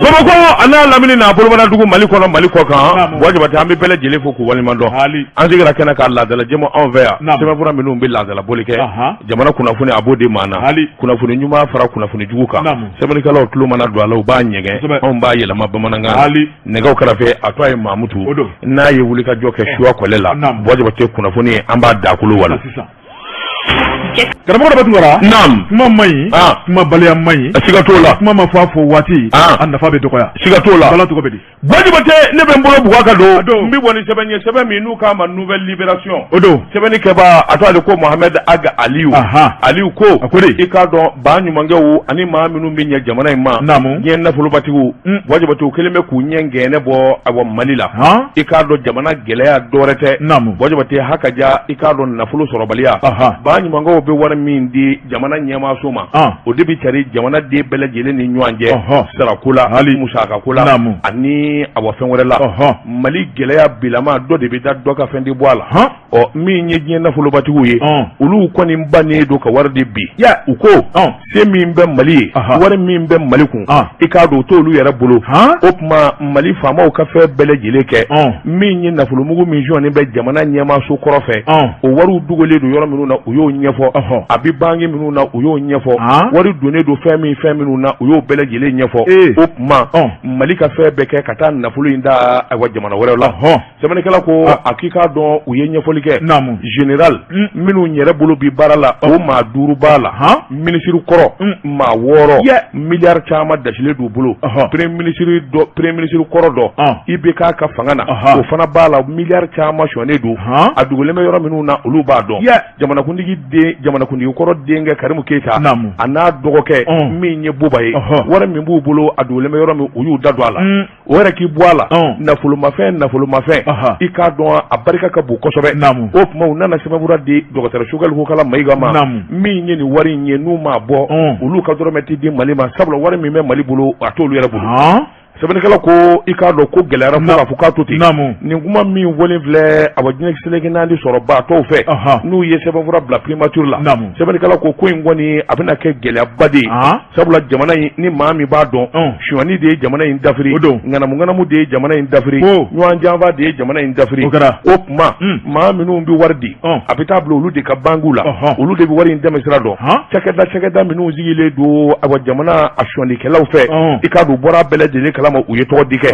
Bamakɔ a n'a lamini n'a bolobara dugu, Mali kɔnɔ, Mali kɔ kan, Buwa Jabate, an bɛ bɛɛ lajɛlen fo k'u waleɲuman dɔn. An sigira kɛnɛ ka laadala jɛmu anw fɛ yan, sɛbɛnfura minnu bɛ laadala boli kɛ jamana kunnafoni, a b'o di maa na, kunnafoni ɲuman fara kunnafoni jugu kan. Sɛbɛnnikɛlaw tulo mana don a la, u b'a ɲɛgɛn, anw b'a yɛlɛma bamanankan na. Nɛgɛw kɛrɛfɛ, a tɔgɔ ye Mamutu, n'a ye wulikajɔ kɛ suwa kɔlɛ la. Buwa Jabate, kunnafoni, an b'a dakolo wala. Karamɔgɔ Daba Tunkara. Naam. Kuma man ɲi. Kuma baliya man ɲi. Siga t'o la. Kuma ma fɔ a fɔ waati. A nafa bɛ dɔgɔya. Siga t'o la. Bala tɔgɔ bɛ di? Buwa Jabate, ne bɛ n bolo buga ka don. N bɛ bɔ ni sɛbɛn ye, sɛbɛn min n'u k'a ma Nouvelle Libération. O don. Sɛbɛnni kɛbaa, a tɔgɔ de ko Mohamed Ag Aliyu. Aliyu ko. A ko de. I k'a dɔn, ba ɲumankɛw ani maa minnu bɛ ɲɛ jamana in ma. Naamu. Diɲɛ nafolobatigiw. Buwa Jabate, u kɛlen bɛ k'u ɲɛ gɛnɛ bɔ awa Mali la. I k'a dɔn, jamana gɛlɛya dɔwɛrɛ tɛ. Naamu. Buwa Jabate, ha ka ja, i k'a dɔn, nafolo sɔrɔbaliya. Ba ɲumankɛw bɛ wari min di jamana ɲɛmaaso ma, o de bɛ cari jamana den bɛɛ lajɛlen ni ɲɔgɔn cɛ, sarako la, hali musakako la, ani awa fɛn wɛrɛ la. Mali gɛlɛya bilama dɔ de bɛ da dɔ ka fɛn di bɔ a la. Ɔ, min ye diɲɛ nafolobatigiw ye, olu kɔni bannen don ka wari di bi. U ko se min bɛ Mali ye, wari min bɛ Mali kun, i k'a dɔn, o t'olu yɛrɛ bolo. O tuma, Mali faamaw ka fɛn bɛɛ lajɛlen kɛ, min ye nafolomugu min sɔnnen bɛ jamana ɲɛmaaso kɔrɔ fɛ, o wariw dogolen don yɔrɔ minnu na, u y'o ɲɛfɔ. A bɛ banque minnu na, u y'o ɲɛfɔ. Wari donnen don fɛn min fɛn minnu na, u y'o bɛɛ lajɛlen ɲɛfɔ. O tuma, Mali ka fɛn bɛɛ kɛ ka taa nafolo in da ayiwa jamana wɛrɛ la. Sɛbɛnnikɛla ko a k'i k'a dɔn, u ye ɲɛfɔli kɛ. Général minnu yɛrɛ bolo bi baara la, o maa 5 b'a la. Minisiri kɔrɔ maa 6, miliyari caman dasilen d'u bolo. Premier ministre dɔ, premier ministre kɔrɔ dɔ, IBK ka fanga na, o fana b'a la, miliyari caman sɔnnen don. A dogolen bɛ yɔrɔ minnu na, olu b'a dɔn. Jamanakuntigi den, jamanakuntigi kɔrɔ denkɛ Karimu Keyita, a n'a dɔgɔkɛ min ye Buba ye, wari min b'u bolo, a dogolen bɛ yɔrɔ min, u y'u da don a la. O yɛrɛ k'i bɔ a la, nafolomafɛn, nafolomafɛn, i k'a dɔn, a barika ka bon kosɛbɛ. O tuma, u nana sɛbɛnfura di dɔgɔtɔrɔ Choguel Kokala Mayiga ma. Min ye nin wari in ye, n'u m'a bɔ, olu ka dɔrɔmɛ tɛ di Mali ma, sabula wari min bɛ Mali bolo, a t'olu yɛrɛ bolo. Sɛbɛnnikɛla ko i k'a dɔn ko gɛlɛyara fo k'a fɔ k'a to ten. Nin kuma min fɔlen filɛ, awa, diɲɛ seleke naani sɔrɔbaatɔw fɛ, n'u ye sɛbɛnfura bila primature la. Sɛbɛnnikɛla ko ko in kɔni, a bɛna kɛ gɛlɛyaba de ye, sabula jamana in, ni maa min b'a dɔn, sonyani de ye jamana in dafiri, ŋanamu ŋanamu de ye jamana in dafiri, ɲɔgɔn janfa de ye jamana in dafiri. O tuma, maa minnu bɛ wari di, a bɛ taa bila olu de ka banque la, olu de bɛ wari in tɛmɛ sira dɔn. Cakɛda minnu sigilen don awa jamana a sonyanikɛlaw fɛ, i k'a dɔn, u bɔra bɛɛ lajɛlen kalama, u ye tɔgɔ di kɛ.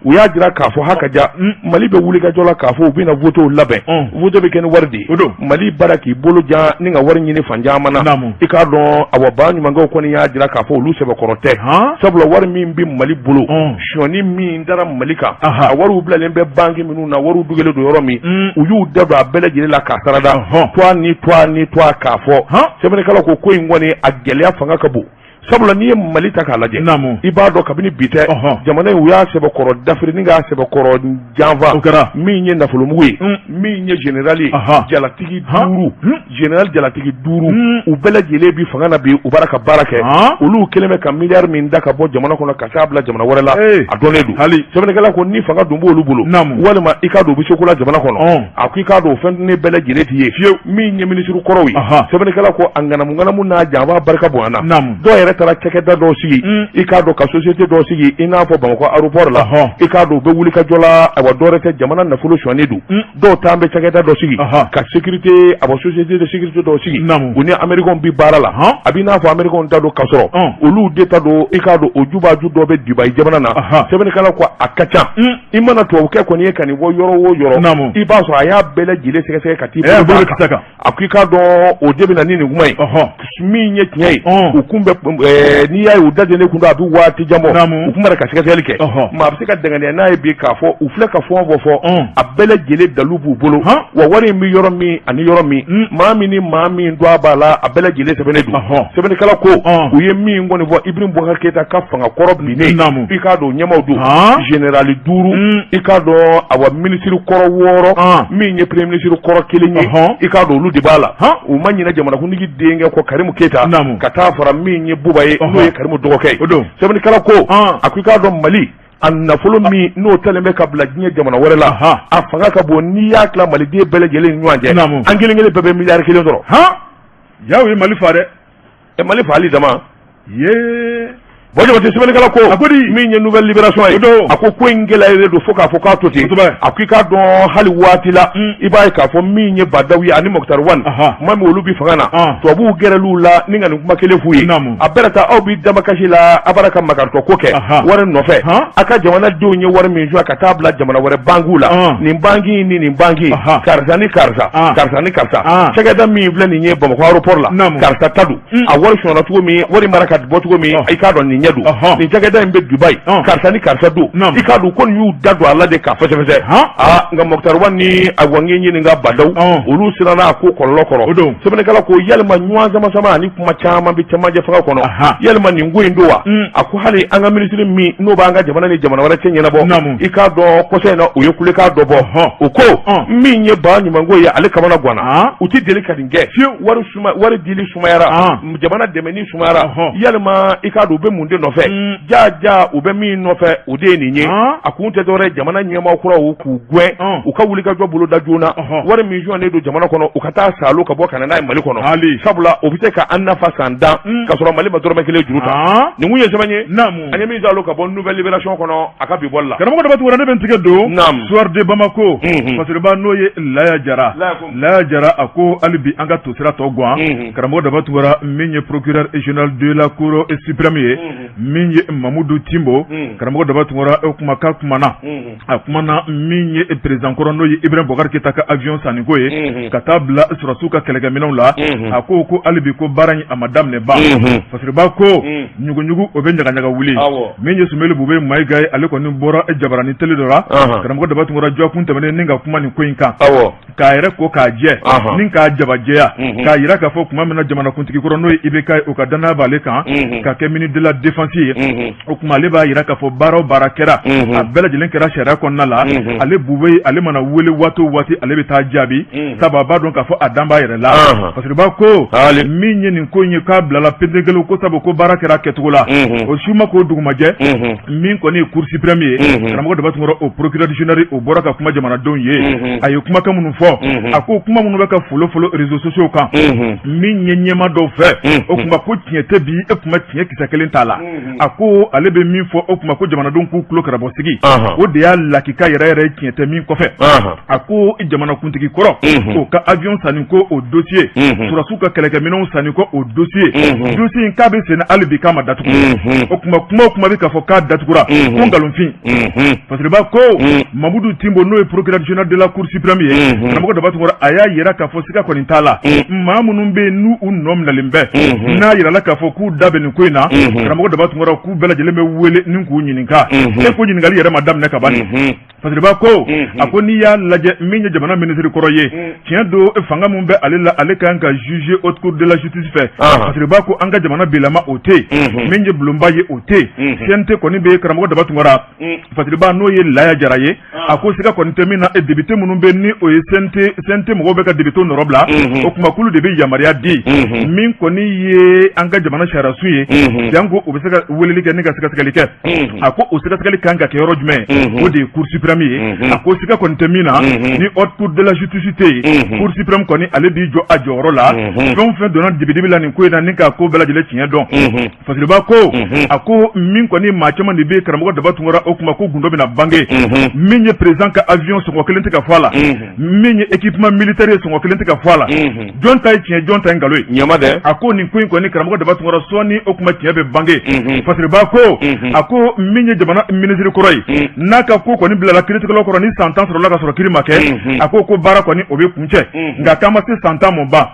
U y'a jira k'a fɔ ha ka ja, Mali bɛ wulikajɔ la k'a fɔ u bɛna votew labɛn. Vote bɛ kɛ ni wari de ye. Mali bara k'i bolo jan ni ka wari ɲini fan caman na. I k'a dɔn, awa, ba ɲumankɛw kɔni y'a jira k'a fɔ olu sɛbɛkɔrɔ tɛ, sabula wari min bɛ Mali bolo, sonyani min dara Mali kan, a wariw bilalen bɛ banque minnu na, wariw dogolen don yɔrɔ min, u y'u da don a bɛɛ lajɛlen la k'a sarada toa ni toa ni toa k'a fɔ. Sɛbɛnnikɛla ko ko in kɔni, a gɛlɛya fanga ka bon, sabula n'i ye Mali ta k'a lajɛ, i b'a dɔn kabini bi tɛ, jamana in, u y'a sɛbɛkɔrɔ dafiri ni k'a sɛbɛkɔrɔ janfa. Min ye nafolomugu ye, min ye général ye, jalatigi 5, général jalatigi 5, u bɛɛ lajɛlen bi fanga na bi, u b'a ka baara kɛ. Olu kɛlen bɛ ka miliyari min da ka bɔ jamana kɔnɔ ka taa bila jamana wɛrɛ la, a dɔnnen don. Sɛbɛnnikɛla ko ni fanga dun b'olu bolo, walima i k'a dɔn, u bɛ se ko la jamana kɔnɔ. A ko i k'a dɔn, o fɛn ne bɛɛ lajɛlen t'i ye fiyewu. Min ye minisiri kɔrɔw ye, sɛbɛnnikɛla ko a ŋanamu ŋanamu n'a janfa barika bonyana. Dɔw yɛrɛ taara cakɛda dɔw sigi, i k'a dɔn, ka société dɔw sigi, i n'a fɔ Bamakɔ aéroport la. I k'a dɔn, u bɛ wuli ka jɔ la, awa, dɔwɛrɛ tɛ, jamana nafolo sonyani don. Dɔw t'an bɛ cakɛda dɔ sigi ka sécurité, awa, société de sécurité dɔw sigi, u ni américains bi baara la. A b'i n'a fɔ américains ta don, ka sɔrɔ olu de ta don. I k'a dɔn, o jubaju dɔ bɛ Dubaï jamana na. Sɛbɛnnikɛla ko a ka ca. I mana tubabukɛ kɔni ye ka nin bɔ yɔrɔ o yɔrɔ, i b'a sɔrɔ a y'a bɛɛ lajɛlen sɛgɛsɛgɛ ka t'i bolo kan. A ko i k'a dɔn, o de bɛ na ni nin kuma ye. Min ye tiɲɛ ye, u kun bɛ, n'i y'a ye u dajɛlen kun don, a bɛ waati jan bɔ, u kun b'a ka sɛgɛsɛgɛli kɛ. Maa bɛ se ka danganiya n'a ye bi k'a fɔ u filɛ ka fɛn o fɛn fɔ, a bɛɛ lajɛlen dalu b'u bolo. Wa wari in bɛ yɔrɔ min ani yɔrɔ min, maa min ni maa min don a b'a la, a bɛɛ lajɛlen sɛbɛnnen don. Sɛbɛnnikɛla ko u ye min kɔni fɔ, Ibrahim Boubacar Keita ka fanga kɔrɔ binnen, i k'a dɔn, ɲɛmaaw don, général 5, i k'a dɔn, awa, minisiri kɔrɔ 6, min ye premier ministre kɔrɔ kelen ye, i k'a dɔn, olu de b'a la. U ma ɲinɛ jamanakuntigi denkɛ kɔ, Karimu Keyita, ka taa fara min ye Buba ye, n'o ye Karimu dɔgɔkɛ ye. Sɛbɛnnikɛla ko a ko i k'a dɔn, Mali a nafolo min n'o talen bɛ ka bila diɲɛ jamana wɛrɛ la, a fanga ka bon. N'i y'a tila maliden bɛɛ lajɛlen ni ɲɔgɔn cɛ, an kelen kelen bɛɛ bɛ miliyari 1 sɔrɔ. Jaw ye Mali fa dɛ. Ɛ, Mali faali dama. Ye. Buwa Jabate, sɛbɛnnikɛla ko A ko di? Min ye Nouvelle Libération ye, O don. a ko ko in gɛlɛyalen don fo k'a fɔ k'a to ten. A ko i k'a dɔn, hali waati la, i b'a ye k'a fɔ min ye Bah N'Daw ye ani Moctar Ouane, tuma min olu bi fanga na, tubabuw gɛrɛl'u la ni ka nin kuma kelen f'u ye. A bɛɛ taa, aw bi damakasi la, a b'a ka makaritɔ ko kɛ wari nɔfɛ. A ka jamanadenw ye wari min suɲɛ ka taa bila jamana wɛrɛ bankiw la, nin banki ni nin banki, karisa ni karisa, karisa ni karisa, cakɛda min filɛ nin ye Bamakɔ aéroport la, karisa ta don. A wari sonyana cogo min, wari mara ka bɔ cogo min, i k'a dɔn nin ɲɛ don. Nin cakɛda in bɛ Dubaï, karisa ni karisa don. I k'a dɔn ko nin y'u da don a la de k'a fɛsɛfɛsɛ. Aa, nka Moctar Ouane ni awa n ɲininka Bah N'Daw, olu siranna a ko kɔlɔlɔ kɔrɔ. Sɛbɛnnikɛla ko yalima ɲɔgɔn sama sama ani kuma caman bɛ cɛmancɛ fanga kɔnɔ, yalima nin ko in don wa? A ko hali an ka minisiri min n'o b'an ka jamana ni jamana wɛrɛ cɛ ɲɛnabɔ, i k'a dɔn kɔsa in na, u ye kulekan dɔ bɔ, u ko min ye ba ɲumanko ye, ale kamana ganna, u tɛ deli ka nin kɛ. Wari wari dili sumayara, jamana dɛmɛni sumayara, yalima i k'a dɔn u bɛ mun de nɔfɛ? Ja ja, u bɛ min nɔfɛ, o de ye nin ye. A kun tɛ dɔwɛrɛ, jamana ɲɛmaa kuraw k'u gɛn, u ka wulikajɔ boloda joona, wari min sonyalen don jamana kɔnɔ, u ka taa saalo ka bɔ ka na n'a ye Mali kɔnɔ, sabula o bɛ se ka an nafa san 10 ka sɔrɔ Mali ma dɔrɔmɛ kelen juru ta. Nin kun ye sɛbɛn ye an ye min saalo ka bɔ Nouvelle Libération kɔnɔ a ka bi bɔli la. Karamɔgɔ Daba Tunkara, ne bɛ n tigɛ don Soir de Bamako. Fasiriba n'o ye Laya Jara, Laya Jara, a ko hali bi an ka tosira tɔ gan. Karamɔgɔ Daba Tunkara, min ye procureur général de la Cour suprême ye, min ye Mamudu Timbo, karamɔgɔ Daba Tunkara, o kuma k'a kumana, a kumana min ye président kɔrɔ n'o ye Ibrahim Boubacar Keita ka avion sanniko ye ka taa bila sɔrɔdasiw ka kɛlɛkɛminɛnw la. A ko ko hali bi ko baara in a ma daminɛ ban. Fasiriba ko ɲuguɲugu o bɛ ɲagaɲaga wuli. Min ye Soumeylou Boubèye Maïga ye, ale kɔni bɔra jabarani télé dɔ la, karamɔgɔ Daba Tunkara, dɔgɔkun tɛmɛnen, ni ka kuma nin ko in kan, k'a yɛrɛ ko k'a jɛ ni k'a jabajɛya, k'a jira k'a fɔ tuma min na jamanakuntigi kɔrɔ n'o ye IBK ye, o ka danaya b'ale kan ka kɛ ministre de la défense ye. O tuma ale b'a jira k'a fɔ baara o baara kɛra, a bɛɛ lajɛlen kɛra sariya kɔnɔna la. Ale Boubèye, ale mana wele waati o waati, ale bɛ taa jaabi, sabu a b'a dɔn k'a fɔ a dan b'a yɛrɛ la. Fasiriba ko min ye nin ko in ye, k'a bilala petekele ko sabu ko baara kɛra kɛcogo la, o su ma k'o dugumajɛ. Min kɔni ye Cour suprême ye, karamɔgɔ Daba Tunkara, o procureur général, o bɔra ka kuma jamanadenw ye. A ye kumakan minnu fɔ, a ko kuma minnu bɛ ka folofolo réseaux sociaux kan, min ye ɲɛmaa dɔw fɛ, o tuma ko tiɲɛ tɛ bi, e kuma tiɲɛ kisɛ kelen t'a la. A ko ale bɛ min fɔ, o tuma ko jamanadenw k'u tulo karabɔ sigi, o de y'a lakika yɛrɛ yɛrɛ ye, tiɲɛ tɛ min kɔfɛ. A ko jamanakuntigi kɔrɔ, o ka avion sanni ko o dossier, sɔrɔdasiw ka kɛlɛkɛminɛnw sanni ko o dossier, dossier in k'a bɛ sen hali bi, k'a ma datugu. O tuma kuma o kuma bɛ k'a fɔ k'a datugura, ko nkalonfin. Fasiriba ko Mamudu Timbo, n'o ye procureur général de la Cour suprême ye, karamɔgɔ Daba Tunkara, a y'a yira k'a fɔ siga kɔni t'a la, maa minnu bɛ yen n'u u nɔ minɛlen bɛ, n'a yirala k'a fɔ k'u da bɛ nin ko in na, karamɔgɔ Daba Tunkara, k'u bɛɛ lajɛlen bɛ wele ni k'u ɲininka. E ko ɲininkali yɛrɛ ma daminɛ ka ban. Fasiriba ko, a ko n'i y'a lajɛ, min ye jamana minisiri kɔrɔ ye, tiɲɛ don, fanga min bɛ ale la, ale kan ka juger haute cour de la justice fɛ. Fasiriba ko an ka jamana bilama o tɛ yen, min ye bulonba ye, o tɛ yen, CNT kɔni bɛ. Karamɔgɔ Daba Tunkara, Fasiriba n'o ye Laya Jara ye, a ko siga kɔni tɛ min na, député minnu bɛ ni o ye CNT mɔgɔw bɛ ka député nɔrɔ bila, o tuma k'olu de bɛ yamaruya di. Min kɔni ye an ka jamana sariyasun ye, janko u bɛ se ka weleli kɛ ni ka sɛgɛsɛgɛli kɛ. A ko o sɛgɛsɛgɛli kan ka kɛ yɔrɔ jumɛn? O de ye Cour suprême ye. A ko siga kɔni tɛ min na, ni haute cour de la justice tɛ yen, Cour suprême kɔni, ale b'i jɔ a jɔyɔrɔ la. Fɛn o fɛn donna dibidibi la nin ko in na, ni k'a ko bɛɛ lajɛlen tiɲɛ dɔn. Fasiriba ko, a ko min kɔni maa caman de bɛ, karamɔgɔ Daba Tunkara, o kuma ko gundo bɛna bange. Min ye président ka avion, sɔngɔ kelen tɛ ka fɔ a la. Min ye équipement militaire ye, sɔngɔ kelen tɛ ka fɔ a la. Jɔn ta ye tiɲɛ, jɔn ta ye nkalon ye? Ɲama dɛ. A ko nin ko in kɔni, karamɔgɔ Daba Tunkara, sɔɔni o kuma tiɲɛ bɛ bange. Fasiriba ko, a ko min ye jamana minisiri kɔrɔ ye, n'a ka ko kɔni bilala kiiritigɛlaw kɔrɔ, ni san 10 sɔrɔla ka sɔrɔ kiiri ma kɛ, a ko ko baara kɔni o bɛ kuncɛ, nka k'an ma se san 10 mɔ ban.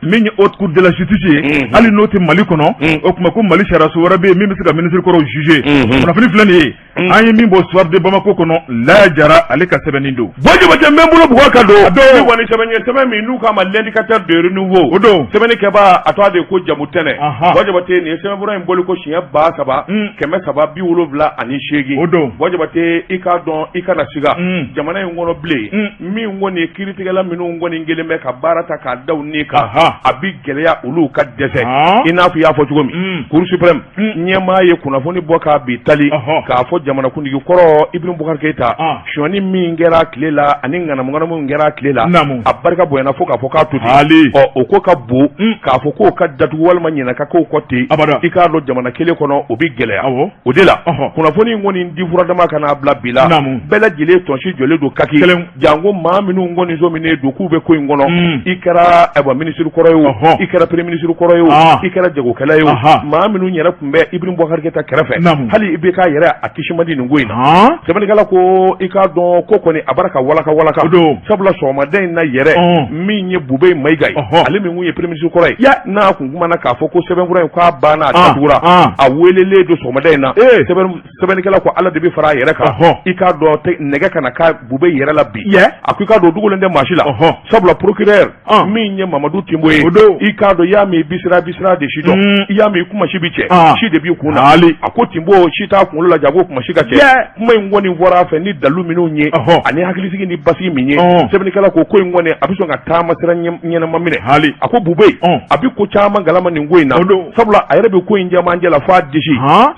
Min ye haute cour de la justice ye, hali n'o tɛ Mali kɔnɔ, o tuma ko Mali sariyaso wɛrɛ bɛ yen min bɛ se ka minisiri kɔrɔw juger. Kunnafoni filɛ nin ye, an ye min bɔ Soir de Bamako kɔnɔ, Laya Jara, ale ka sɛbɛnni don. Bon, Jabate, n bɛ n bolo bugɔ ka don ni kɔni sɛbɛn ye, sɛbɛn min n'u k'a ma L'Indicateur de renouveau. O don. Sɛbɛnni kɛbaa, a tɔgɔ de ko Jamu Tɛnɛ. Bon, Jabate, nin ye sɛbɛnfura in bɔli ko siɲɛ 3378. O don. Bon, Jabate, i k'a dɔn, i kana siga jamana in kɔnɔ bilen. Min kɔni ye kiiritigɛla minnu kɔni kelen bɛ ka baara ta k'a da u ni kan. A bɛ gɛlɛya olu ka dɛsɛ. I n'a fɔ i y'a fɔ cogo min, Cour suprême ɲɛmaa ye kunnafoni bɔ k'a bi tali k'a fɔ jamanakuntigi kɔrɔ Ibrahim Boubacar Keita, sonyani min kɛra tile la ani ŋanamuŋanamu min kɛra tile la, a barika bonyana fo k'a fɔ k'a to ten. Ɔ, o ko ka bon k'a fɔ k'o ka datugu walima ɲinɛ ka k'o kɔ ten, i k'a dɔn jamana kelen kɔnɔ, o bɛ gɛlɛya. O de la kunnafoni in kɔni di furadama ka n'a bila bi la, bɛɛ lajɛlen tɔnsi jɔlen don kaki, janko maa minnu kɔni sɔminen don k'u bɛ ko in kɔnɔ. I kɛra ayiwa minisiri kɔrɔ ye o, i kɛra premier ministre kɔrɔ ye o, i kɛra jagokɛla ye o, maa minnu yɛrɛ tun bɛ Ibrahim Boubacar Keita kɛrɛfɛ, hali IBK yɛrɛ, a kisi man di nin ko in na. Sɛbɛnnikɛla ko i k'a dɔn ko kɔni a bara ka walaka walaka, sabula sɔgɔmada in na yɛrɛ, min ye Bubɛyi Mayiga ye, ale min kun ye premier ministre kɔrɔ ye, n'a kun kumana k'a fɔ ko sɛbɛnfura in k'a banna, a datugura, a welelen don sɔgɔmada in na. Sɛbɛnnikɛla ko Ala de bɛ fara a yɛrɛ kan. I k'a dɔn nɛgɛ kana ka Bubɛyi yɛrɛ la bi. A ko i k'a dɔn dogolen tɛ maa si la, sabula procureur min ye Mamadu Tinbo ye, i k'a dɔn i y'a mɛn bisira bisira de si dɔn, i y'a mɛn kumasi bi cɛ si de b'i kun na. A ko Tinbo si t'a kunkolo la, janko kumasi ka cɛ. Kuma in kɔni fɔra a fɛ ni dalu minnu ye ani hakilisigi ni basigi min ye, sɛbɛnnikɛla ko ko in kɔni a bɛ sɔn ka taama sira ɲɛnama minɛ. Hali a ko Bubɛyi a bɛ ko caman kalama nin ko in na, sabula a yɛrɛ bɛ ko in cɛmancɛ la f'a disi,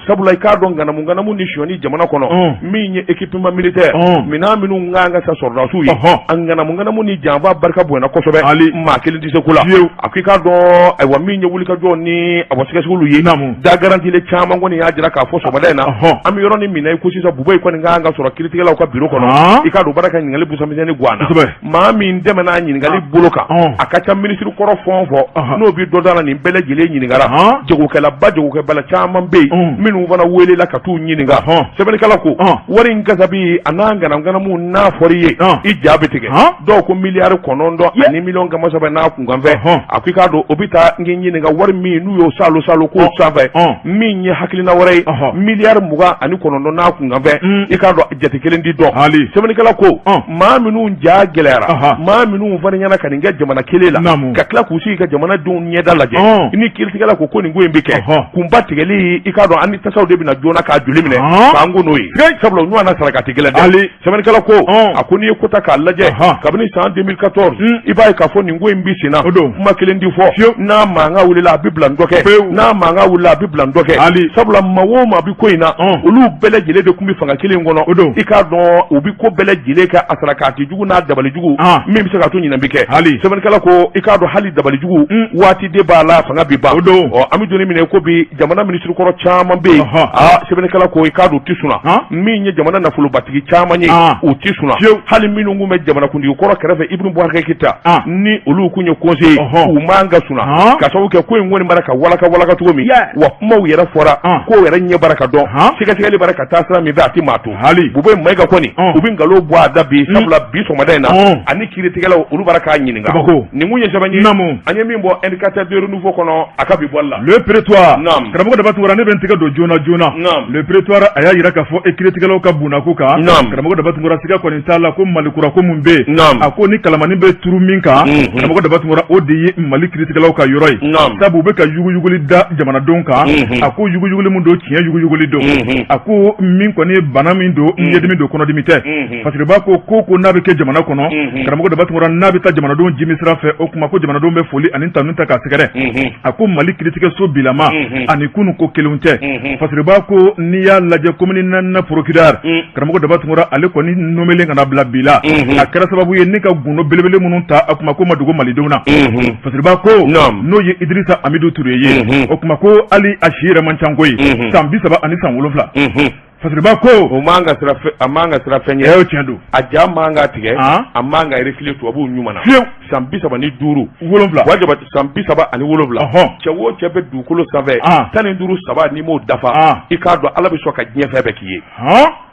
sabula i k'a dɔn ŋanamu ŋanamu ni sonyani jamana kɔnɔ, min ye équipement militaire, minɛn minnu kan ka san sɔrɔdasiw ye, a ŋanamu ŋanamu ni janfa barika bonyana kosɛbɛ, maa kelen tɛ se ko la. A ko i k'a dɔn ayiwa min ye wulikajɔ ni awa sɛgɛsɛgɛliw ye, da garantilen caman kɔni y'a jira k'a fɔ sɔgɔmada in na, an bɛ yɔrɔ min na i ko sisan, Bubɛyi kɔni kan ka sɔrɔ kiiritigɛlaw ka biro kɔnɔ. I k'a dɔn u b'a la ka ɲininkali busamisɛnnin gan na. Maa min tɛmɛna a ɲininkali bolo kan, a ka ca minisiri kɔrɔ fɛn o fɛn n'o bɛ dɔ da la, nin bɛɛ lajɛlen ɲininkara. Jagokɛlaba jagokɛbala caman bɛ yen minnu fana welela ka t'u ɲininka. Sɛbɛnnikɛla ko wari in kasabi a n'a ŋanamuŋanamu n'a fɔra i ye, i ja bɛ tigɛ. Dɔw ko miliyari 9 ani miliyɔn 700 n'a kunkanfɛn. A ko i k'a dɔn o bɛ taa n k'i ɲininka wari min n'u y'o salo salo k'o sanfɛ, min ye hakilina wɛrɛ ye, miliyari 29 n'a kunkanfɛn. I k'a dɔn jate kelen di dɔn. Sɛbɛnnikɛla ko maa minnu ja gɛlɛyara, maa minnu farinyana ka nin kɛ jamana kelen la, ka tila k'u sigi ka jamanadenw ɲɛda lajɛ, ni kiiritigɛla ko ko nin ko in bɛ kɛ kunba tigɛli, i k'a dɔn an ni tasaw de bɛna joona k'a joli minɛ k'an ko n'o ye, sabula u ɲɔgɔnna saraka tɛ gɛlɛn dɛ. Sɛbɛnnikɛla ko a ko n'i ye ko ta k'a lajɛ kabini san 2014, i b'a ye k'a fɔ nin ko in bi sen na, kuma kelen di fɔ, n'a mankan wulila a bɛ bila dɔ kɛ, n'a mankan wulila a bɛ bila dɔ kɛ, sabula maa o maa bɛ ko in na, olu bɛɛ lajɛlen de tun bɛ fanga kelen kɔnɔ. I k'a dɔn u bɛ ko bɛɛ lajɛlen kɛ a sarakati jugu n'a dabali jugu min bɛ se ka to ɲinan bɛ kɛ. Sɛbɛnnikɛla ko i k'a dɔn hali dabali jugu waati de b'a la, fanga bɛ ban. Ɔ, an bɛ don min ko bi, jamana minisiri kɔrɔ caman bɛ yen. Aa, sɛbɛnnikɛla ko i k'a dɔn u tɛ sunaa. Min ye jamana nafolobatigi caman ye, u tɛ sunaa. Hali minnu tun bɛ jamanakuntigi kɔrɔ kɛrɛfɛ, Ibrahim Boubacar Keita, ni olu tun ye conseiller, u man ka sunaa, ka sababu kɛ ko in kɔni bara ka walaka walaka cogo min wa, kumaw yɛrɛ fɔra, kow yɛrɛ ɲɛ bara ka dɔn, sɛgɛsɛgɛli bara ka taa sira min fɛ, a tɛ maa to. Hali Bubɛyi Mayiga kɔni, u bɛ nkalon bɔ a da bi, sabula bi sɔgɔmada in na, ani kiiritigɛlaw olu bara k'a ɲininka. Nin kun ye sɛbɛn ye an ye min bɔ Indicateur du Renouveau kɔnɔ a ka bi bɔli la. Le Prétoire, karamɔgɔ Daba Tunkara, ne bɛ n tɛgɛ don joona joona. Le Prétoire a y'a jira k'a fɔ e kiiritigɛlaw ka bundako kan, karamɔgɔ Daba Tunkara, siga kɔni t'a la ko Mali kura ko mun bɛ yen, a ko ni kalamani bɛ turu min kan, karamɔgɔ Daba Tunkara, o de ye Mali kiiritigɛlaw ka yɔrɔ ye, sabu u bɛ ka yuguyuguli da jamanadenw kan. A ko yuguyuguli min don, tiɲɛ yuguyuguli don. A ko min kɔni ye bana min don, ɲɛdimi don, kɔnɔdimi tɛ. Parce que b'a ko ko n'a bɛ kɛ jamana kɔnɔ, karamɔgɔ Daba Tunkara, n'a bɛ taa jamanadenw jimi sira fɛ, o tuma ko jamanadenw bɛ foli ani tanu ta k'a sɛgɛrɛ. A ko Mali kiiritigɛso bilama ani kunun ko kelenw tɛ. Parce que b'a ko n'i y'a lajɛ commune naaninan procureur, karamɔgɔ Daba Tunkara, ale kɔni nommélen ka na bila bi la, a kɛra sababu ye ni ka gundo belebele minnu ta, a tuma ko ma dogo malidenw na. Parce que b'a ko n'o ye Idirisa Amidu Ture ye, o tuma ko hali a si yɛrɛ man ca koyi, san 30 ani san 7. Fasiriba ko o man ka siran a man ka siran fɛn ɲɛ. O tiɲɛ don. A ja man ka tigɛ, a man ka reculer tubabuw ɲuman na. Fiyewu. San 35 7. Wa Jabate, san 37. Cɛ o cɛ bɛ dugukolo sanfɛ, 15 saba, n'i m'o dafa, i k'a dɔn Ala bɛ sɔn ka diɲɛ fɛn bɛɛ k'i ye.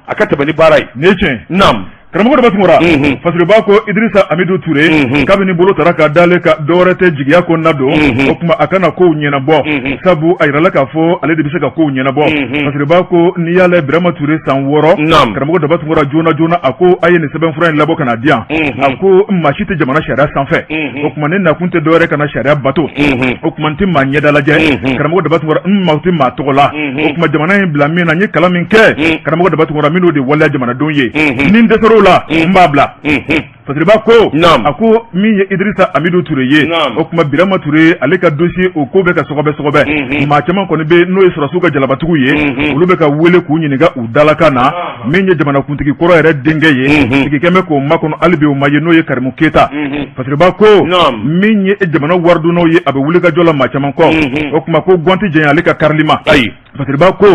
A ka tɛmɛ ni baara ye. Nin ye tiɲɛ. Naamu. Karamɔgɔ Daba Tunkara, Fasiriba ko Idirisa Amidu Ture, kabini bolo tara ka d'ale kan, dɔwɛrɛ tɛ, jigiya ko na don, o tuma a kana kow ɲɛnabɔ, sabu a yirala k'a fɔ ale de bɛ se ka kow ɲɛnabɔ. Fasiriba ko n'i y'a lajɛ Birama Ture san 6, karamɔgɔ Daba Tunkara, joona joona a ko a ye nin sɛbɛnfura in labɔ ka na di yan. A ko maa si tɛ jamana sariya sanfɛ, o tuma ne nakun tɛ dɔwɛrɛ ka na sariya bato, o tuma n tɛ maa ɲɛda lajɛ, karamɔgɔ Daba Tunkara, n mako tɛ maa tɔgɔ la, o tuma jamana in bila min na, n ye kalan min kɛ, karamɔgɔ Daba Tunkara, n bɛn'o de waleya jamanadenw ye, ni n dɛsɛr'o la, n b'a bila. Fasiriba ko a ko min ye Idirisa Amidu Ture ye o tuma Birama Ture ale ka dossier o ko bɛ ka sɔgɔbɛ sɔgɔbɛ maa caman kɔni bɛ n'o ye sɔrɔdasiw ka jalabatigiw ye olu bɛ ka wele k'u ɲininka u dalakan na min ye jamanakuntigi kɔrɔ yɛrɛ denkɛ ye sigi kɛlen bɛ k'o makɔnɔ hali bi o ma ye n'o ye Karimu Keyita Fasiriba ko min ye jamana waridunnaw ye a bɛ wulikajɔ la maa caman kɔ o tuma ko gɔnti janya ale ka karili ma ayi Fasiriba ko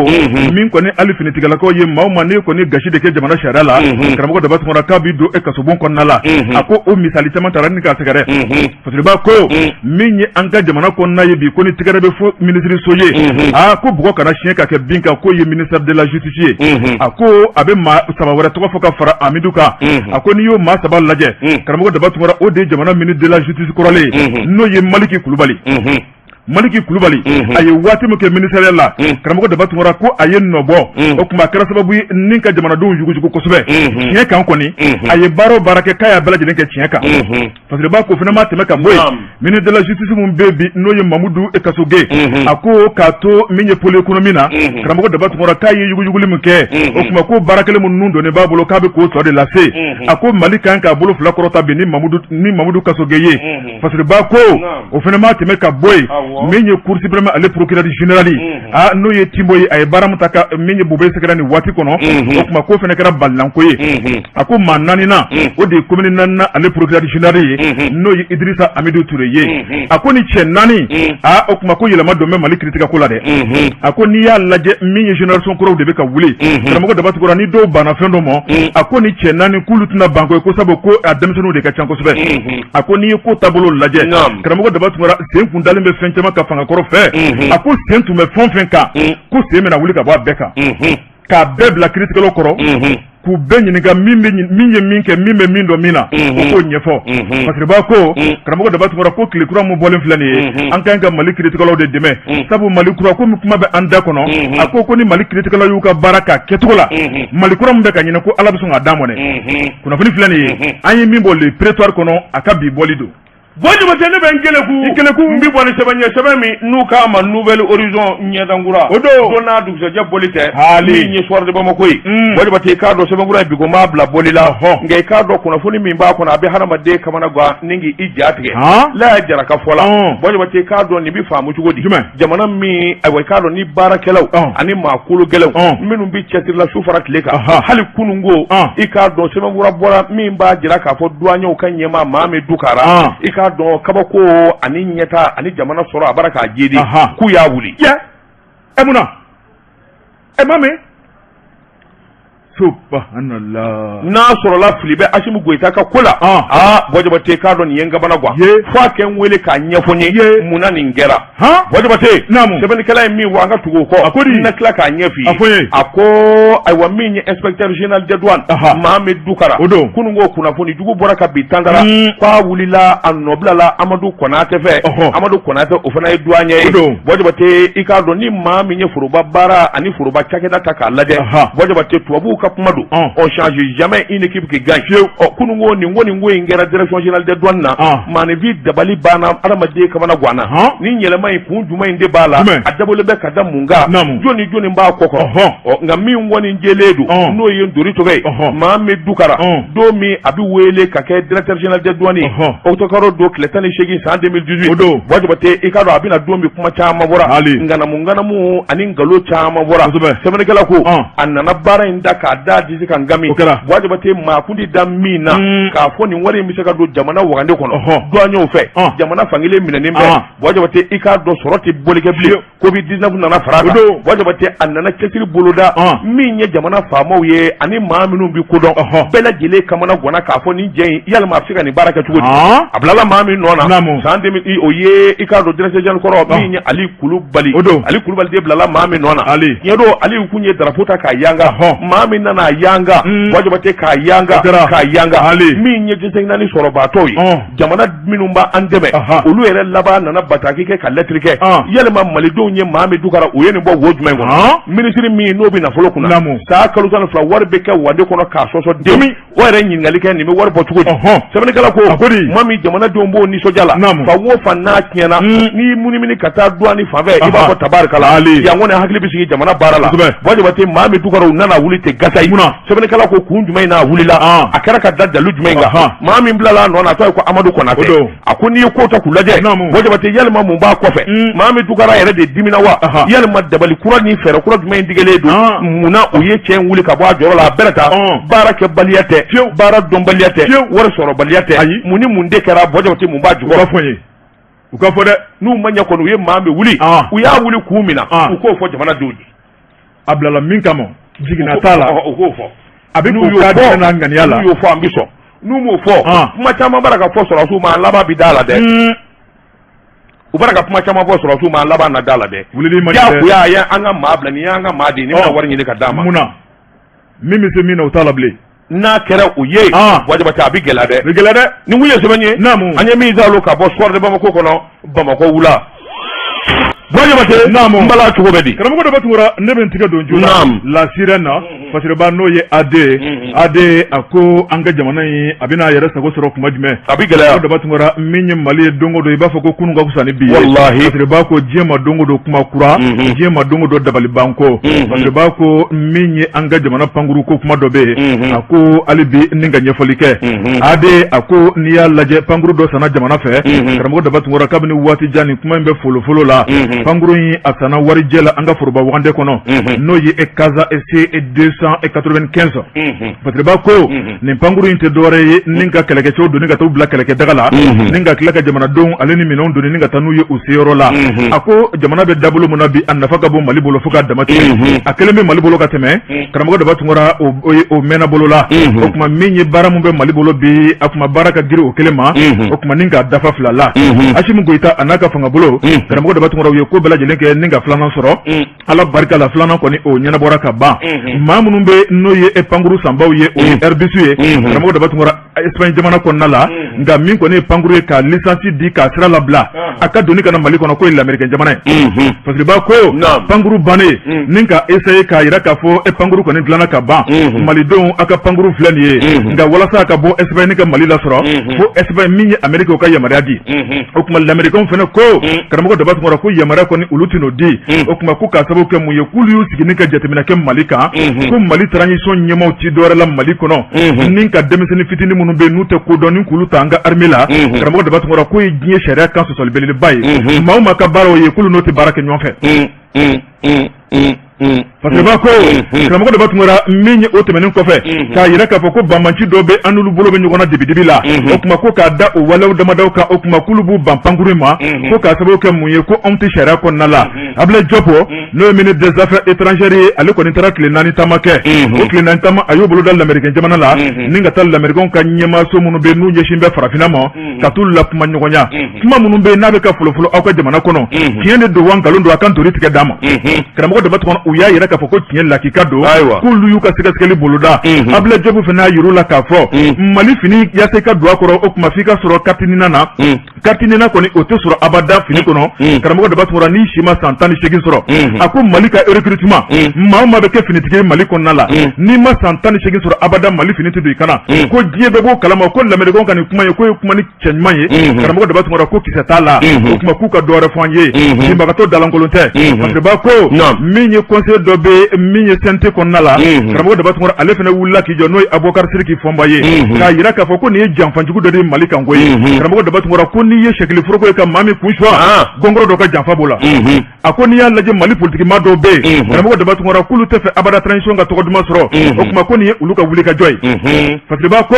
min kɔni hali finitigilakaw ye maa o maa n'i kɔni gasi de kɛ jamana sariya la karamɔgɔ Daba Tunkara k'a bɛ don e kasobon kɔnɔna la a ko o misali caman taara ni k'a sɛgɛrɛ Fasiriba ko min ye an ka jamana kɔnɔna ye bi ko ni tɛgɛrɛ bɛ fɔ minisiriso ye aa ko bɔgɔ kana siɲɛ ka kɛ bin kan k'o ye ministère de la justice ye a ko a bɛ maa saba wɛrɛ tɔgɔ fɔ ka fara Amidu kan a ko n'i y'o maa saba lajɛ karamɔgɔ Daba Tunkara o de ye jamana ministre de la justice kɔrɔlen ye n'o ye Maliki Kulubali Maliki Kulubali a ye waati min kɛ ministère la karamɔgɔ Daba Tunkara ko a ye nɔ bɔ o tuma a kɛra sababu ye ni ka jamanadenw yuguyugu kosɛbɛ tiɲɛ kan kɔni a ye baara o baara kɛ k'a y'a bɛɛ lajɛlen kɛ tiɲɛ kan Fasiriba k'o fana ma tɛmɛ ka bɔ yen ministre de la justice min bɛ bi n'o ye Mamudu Kasoge a ko k'a to min ye pôle économie na karamɔgɔ Daba Tunkara k'a ye yuguyuguli min kɛ o tuma ko baara kelen minnu donnen b'a bolo k'a bɛ k'o tɔ de lase a ko Mali kan k'a bolo fila kɔrɔta bi ni Mamudu Kasoge ye Fasiriba ko o fana ma tɛmɛ ka bɔ yen min ye cour suprême ale procureur général aa n'o ye Timbo ye a ye baara min ta ka min ye Bubɛyi sɛgɛrɛ nin waati kɔnɔ o tuma k'o fana kɛra balinanko ye a ko maa naaninan o de ye commune naaninan ale procureur général ye n'o ye Idirisa Amidu Ture ye a ko ni cɛ naani aa o tuma ko yɛlɛma don bɛ Mali kiritigɛko la dɛ a ko n'i y'a lajɛ min ye génération kuraw de bɛ ka wuli karamɔgɔ Daba Tunkara ni dɔw banna fɛn dɔ ma a ko ni cɛ naani k'olu tɛna ban ko sabu ko a denmisɛnninw de ka ca kosɛbɛ a ko n'i ye ko taabolo lajɛ karamɔgɔ Daba Tunkara sen kun dalen bɛ fɛn caman kan fangakɔrɔ fɛ a ko sen tun bɛ fɛn fɛn kan ko sen bɛna wuli ka bɔ a bɛɛ kan k'a bɛɛ bila kiritigɛlaw kɔrɔ k'u bɛɛ ɲininka min ye min kɛ min bɛ min dɔn min na o k'o ɲɛfɔ Fasiriba ko karamɔgɔ Daba Tunkara ko tile kura min bɔlen filɛ nin ye an ka kan ka Mali kiritigɛlaw de dɛmɛ sabu Mali kura ko min kuma bɛ an da kɔnɔ a ko ni Mali kiritigɛlaw y'u ka baara k'a kɛcogo la Mali kura min bɛ ka ɲini ko Ala bɛ sɔn k'a d'an ma dɛ kunnafoni filɛ nin ye an ye min bɔ le prétoire kɔnɔ a ka bi bɔli don Buwa Jabate ne bɛ n keleku i keleku n bɛ bɔ ni sɛbɛn ye sɛbɛn min n'u k'a ma Nouvel Horizon ɲɛdankura o don don n'a dugusɛjɛ bɔli tɛ haali min ye Soir de Bamako ye Buwa Jabate i k'a dɔn sɛbɛnkura in bi ko n b'a bila bɔli la nka i k'a dɔn kunnafoni min b'a kɔnɔ a bɛ hadamaden kamana gan ni k'i ja tigɛ Laya Jara ka fɔ la Buwa Jabate i k'a dɔn nin bɛ faamu cogo di jumɛn jamana min ayiwa i k'a dɔn ni baarakɛlaw ani maa kolo gɛlɛnw minnu bɛ cɛsiri la su fara tile kan hali kununko i k'a dɔn sɛbɛnkura bɔra min b'a jira k'a fɔ duwaɲɛw ka ɲɛmaa Mohamed Dukara i k'a dɔn kabako ani ɲɛtaa ani jamana sɔrɔ a bara k'a jedi k'u y'a wuli ɛ mun na ɛ ma mɛn subhanallah n'a sɔrɔla fili bɛ Asimi Goyita ka ko la aa Buwa Jabate k'a dɔn nin ye n kamana gan fo a kɛ n wele k'a ɲɛfɔ n ye mun na nin kɛra Buwa Jabate sɛbɛnnikɛla ye min fɔ an ka tugu o kɔ a ko di n na tila k'a ɲɛf'i ye a fɔ n ye a ko ayiwa min ye inspecteur général des douanes Mohamed Dukara o don kununko kunnafoni jugu bɔra ka bin Tangara k'a wulila a nɔbilala Amadu Konatɛ fɛ Amadu Konatɛ o fana ye douanier ye o don Buwa Jabate i k'a dɔn ni maa min ye foroba baara ani foroba cakɛda ta k'a lajɛ Buwa Jabate tubabuw ka kuma don on change jamais une équipe qui gagne fiyewu ɔ kununko nin ko nin ko in kɛra direction générale des douanes na maaninfin dabali banna adamaden kamana ganna nin yɛlɛma in kun jumɛn in de b'a la a dabɔlen bɛ ka da mun kan jɔn ni jɔni b'a kɔ kɔrɔ ɔ nka min kɔni jɛlen don n'o ye ntori tɔgɔ ye Mohamed Dukara don min a bɛ wele ka kɛ directeur général des douanes ye ɔkutɔbukalo don tile 18 san 2018 o don Buwa Jabate i k'a dɔn a bɛna don min kuma caman bɔra ŋanamu ŋanamu ani nkalon caman bɔra sɛbɛnnikɛla ko a nana baara in da k'a da disi kan gami Buwa Jabate maa kun tɛ da min na k'a fɔ nin wari in bɛ se ka don jamana wagande kɔnɔ douaniers fɛ jamana fankelen minɛnen bɛ Buwa Jabate i k'a dɔn sɔrɔ tɛ boli kɛ bilen Covid 19 nana fara a kan Buwa Jabate a nana cɛsiri boloda min ye jamana faamaw ye ani maa minnu bɛ ko dɔn bɛɛ lajɛlen kamana ganna k'a fɔ nin jɛ in yalima a bɛ se ka nin baara kɛ cogo di a bilala maa min nɔ na san o ye i k'a dɔn directeur général kɔrɔ min ye Ali Kulubali o don Ali Kulubali de bilala maa min nɔ na Ali tiɲɛ don Ali kun ye drapeau ta k'a yanga maa min nana a yanga Buwa Jabate k'a yanga k'a yanga min ye diɲɛ naani sɔrɔbaatɔw ye jamana minnu b'an dɛmɛ olu yɛrɛ laban nana bataki kɛ ka lɛtiri kɛ yalima malidenw ye Mohamed Dukara u ye nin bɔ wo jumɛn kɔnɔ minisiri min n'o bɛ nafolo kunna san kalo 12 wari bɛ kɛ wande kɔnɔ k'a sɔsɔ den o yɛrɛ ɲininkali kɛ nin bɛ wari bɔ cogo di sɛbɛnnikɛla ko maa min jamanadenw b'o nisɔndiya la fan o fan n'a tiɲɛna n'i munumunu ka taa douane fan fɛ i b'a fɔ tabarikala yan kɔni hakili bɛ sigi jamana baara la Buwa Jabate Mohamed Dukara u nana wuli ten gasa ta ye. Munna? Sɛbɛnnikɛla ko kun jumɛn in na a wulila? A kɛra ka da dalu jumɛn in kan? Maa min bilala a nɔ na, a tɔgɔ ye ko Amadu Konatɛ. A ko n'i ye ko ta k'u lajɛ, Buwa Jabate, yalima mun b'a kɔfɛ? Maa min Tunkara yɛrɛ de dimina wa? Yalima dabali kura ni fɛɛrɛ kura jumɛn in tigɛlen don? Munna u ye cɛ in wuli ka bɔ a jɔyɔrɔ la? A bɛrɛ ta baara kɛbaliya tɛ, baara dɔnbaliya tɛ, wari sɔrɔbaliya tɛ. Mun ni mun de kɛra, Buwa Jabate, mun b'a jukɔrɔ? U ka fɔ dɛ. N'u ma ɲɛ kɔni, u ye maa min wuli, u y'a wuli kun min na, u k'o fɔ jamanadenw ye. A bilala min kama, jiginna t'a la. U k'o fɔ. A bɛ k'o k'a n'a ŋaniya la. N'u y'o fɔ, an bɛ sɔn. N'u m'o fɔ, kuma caman b'a la ka fɔ sɔrɔdasiw ma, a laban bɛ da la dɛ. U b'a la ka kuma caman fɔ sɔrɔdasiw ma, a laban na da la dɛ. Wulili man ɲi dɛ. Diyagoya a ye an ka maa bila, nin y'an ka maa de ye, nin bɛna wari ɲini ka d'a ma. Mun na? Min bɛ se min na, o t'a la bilen. N'a kɛra o ye, Buwa Jabate, a bɛ gɛlɛya dɛ. A bɛ gɛlɛya dɛ. Nin kun ye sɛbɛnni ye. Naamu. An ye min salo ka bɔ Soir de Bamako kɔnɔ, Bamakɔ wula. Buwa Jabate. Naamu. N bala, cogo bɛ di? Karamɔgɔ Daba Tunkara, ne bɛ n tigɛ don joona. Naamu. La Sirène na, Fasiriba n'o ye AD. AD a ko an ka jamana in a bɛna a yɛrɛ sago sɔrɔ kuma jumɛn? A bɛ gɛlɛya. Karamɔgɔ Daba Tunkara, min ye Mali ye don o don, i b'a fɔ ko kunun ka fisa ni bi ye. Walahi. Fasiriba ko diɲɛ ma don o don kuma kura. Diɲɛ ma don o don dabalibanko. Fasiriba ko min ye an ka jamana pankuru ko kuma dɔ bɛ yen. A ko hali bi ni ka ɲɛfɔli kɛ. AD a ko n'i y'a lajɛ, pankuru dɔ sanna jamana fɛ. Karamɔgɔ Daba Tunkara, kabini waati jan nin kuma in bɛ folofolo la. Pankuru in a sanna warijɛ la an ka foroba wagande kɔnɔ. N'o ye Casa C 295. Fasiriba ko nin pankuru in tɛ dɔwɛrɛ ye ni ka kɛlɛkɛcɛw doni ka taa u bila kɛlɛkɛdaga la, ni ka tila ka jamanadenw ale ni minɛnw doni ni ka taa n'u ye u seyɔrɔ la. A ko jamana bɛ dabolo min na bi, a nafa ka bon Mali bolo fo k'a dama tɛmɛ. A kelen bɛ Mali bolo ka tɛmɛ. Karamɔgɔ Daba Tunkara, o mɛnna bolo la. O tuma min ye baara min bɛ Mali bolo bi, a tuma baara ka girin o kelen ma, o tuma ni k'a dafa fila la. Asimi Goyita a n'a ka fangabolo, Karamɔgɔ Daba Tunkara, u ye ko bɛɛ lajɛlen kɛ ni ka filanan sɔrɔ. Ala barika la, filanan kɔni o ɲɛnabɔra ka ban. Maa minnu bɛ n'o ye pankuru sanbaw ye, o ye Airbus ye, Karamɔgɔ Daba Tunkara, Espagne jamana kɔnɔna la. Nka min kɔni ye pankuru ye ka licence di k'a sira labila a ka doni ka na Mali kɔnɔ, k'o ye lamɛrikɛn jamana ye. Fasiriba ko pankuru bannen, ni ka essayer k'a jira k'a fɔ e pankuru kɔni dilanna ka ban, malidenw a ka pankuru filɛ nin ye. Nka walasa a ka bɔ Espagne ka Mali lasɔrɔ, fo Espagne min ye Amérique o ka yamaruya di. O tuma lamɛrikɛnw fana ko, Karamɔgɔ Daba Tunkara, ko yamaruya kɔni olu tɛn'o di. O tuma ko k'a sababu kɛ mun ye? K'olu y'u sigi ni ka jateminɛ kɛ Mali kan, ko Mali transition ɲɛmaaw ti dɔwɛrɛ la Mali kɔnɔ ni ka denmisɛnnin fitinin minnu bɛ yen n'u tɛ ko dɔn, ni k'olu ta an ka armée la. Karamɔgɔ Daba Tunkara, k'o ye diɲɛ sariya kan sɔsɔli belebeleba ye. Maa o maa ka baara o ye, k'olu n'o tɛ baara kɛ ɲɔgɔn fɛ. Fasiriba ko, Karamɔgɔ Daba Tunkara, min ye o tɛmɛnen kɔfɛ k'a jira k'a fɔ ko banbanci dɔ bɛ an n'olu bolo bɛ ɲɔgɔn na dibidibi la. O tuma ko k'a da o walew damadɔw kan, o tuma k'olu b'u ban pankuru in ma, ko k'a sababu kɛ mun ye? Ko anw tɛ sariya kɔnɔna la. Ablaye Diop, n'o ye ministre des affaires étrangères ye, ale kɔni taara tile 4 taama kɛ. O tile 4 taama, a y'o bolo da lamɛrikɛn jamana la, ni ka taa lamɛrikɛnw ka ɲɛmaaso minnu bɛ n'u ɲɛsin bɛ farafinna ma, ka t'olu la kuma ɲɔgɔnya. Kuma minnu bɛ n'a bɛ ka folofolo aw ka jamana kɔnɔ, tiɲɛ de don wa nkalon don, a ka ntori tigɛ d'a ma. Karamɔgɔ Daba Tunkara, u y'a yira k'a fɔ ko tiɲɛ lakika don, k'olu y'u ka sɛgɛsɛgɛli boloda. Ablaye Diop fana y'a yir'u la k'a fɔ Mali fini yaasa i ka don a kɔrɔ, o tuma f'i ka sɔrɔ carte NINA na. Carte NINA kɔni o tɛ sɔrɔ abada fini kɔnɔ, Karamɔgɔ Daba Tunkara, n'i si ma san 18 sɔrɔ. A ko Mali ka recrutement, maa o maa bɛ kɛ finitigi ye Mali kɔnɔna la, n'i ma san 18 sɔrɔ, abada Mali fini tɛ don i kan na. Ko diɲɛ bɛɛ b'o kalama. Ko lamɛrikɛnw ka nin kuma ye, k'o ye kuma ni cɛ ɲuman ye. Karamɔgɔ Daba Tunkara, ko kisɛ t'a la. O tuma k'u ka dɔ wɛrɛ fɔ an ye, binbagatɔ dalankolon tɛ. Fasiriba ko min ye conseiller dɔ bɛ min ye CNT kɔnɔna la, Karamɔgɔ Daba Tunkara, ale fana wulila k'i jɔ, n'o ye Abubakar Sidiki Fɔnba ye, k'a jira k'a fɔ ko nin ye janfajugu dɔ de ye Mali kan koyi. Karamɔgɔ Daba Tunkara ko n'i ye sɛkili foroko ye ka maa min kun suwa, gɔngɔrɔ dɔ ka janfa b'o la. A ko n'i y'a lajɛ, Mali politikimaa dɔw bɛ yen, Karamɔgɔ Daba Tunkara, k'olu tɛ fɛ abada transition ka tɔgɔ duman sɔrɔ. O tuma ko nin ye olu ka wulikajɔ ye. Fasiriba ko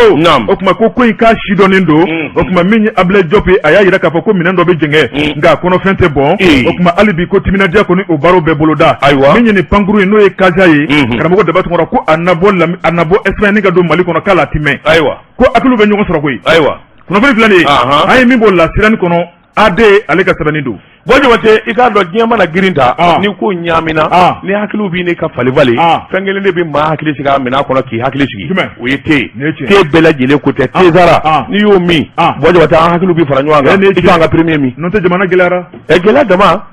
o tuma ko in k'a sidɔnnen don. O tuma min ye Ablaye Diop ye, a y'a jira k'a fɔ ko minɛn dɔ bɛ jɛngɛ, nka a kɔnɔfɛn tɛ bɔn. O tuma hali bi ko timinandiya kɔni o baaraw bɛɛ boloda. Ayiwa, min ye nin pankuru ye, n'o ye Casa ye, Karamɔgɔ Daba Tunkara, ko a na bɔ Espagne ka don Mali kɔnɔ, k'a la ti mɛn. Ayiwa, ko hakiliw bɛ ɲɔgɔn sɔrɔ koyi. Ayiwa, kunnafoni filɛ nin ye, an ye min bɔ La Sirène kɔnɔ, AD ale ka sɛbɛnni don. Buwa Jabate, i k'a dɔn diɲɛ mana girin ta, ni ko ɲaamina, ni hakiliw b'i ne ka falen falen, fɛn kelen de bɛ maa hakili sigi a minɛn kɔnɔ k'i hakili sigi, o ye te ye. Te bɛɛ lajɛlen ko tɛ, tezara n'i y'o min, Buwa Jabate, an hakiliw bɛ fara ɲɔgɔn kan, i t'an ka premier min. N'o tɛ jamana gɛlɛyara. Ɛ gɛlɛya dama.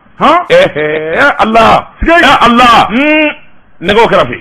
Ala, ala, nɛgɛw kɛrɛfɛ.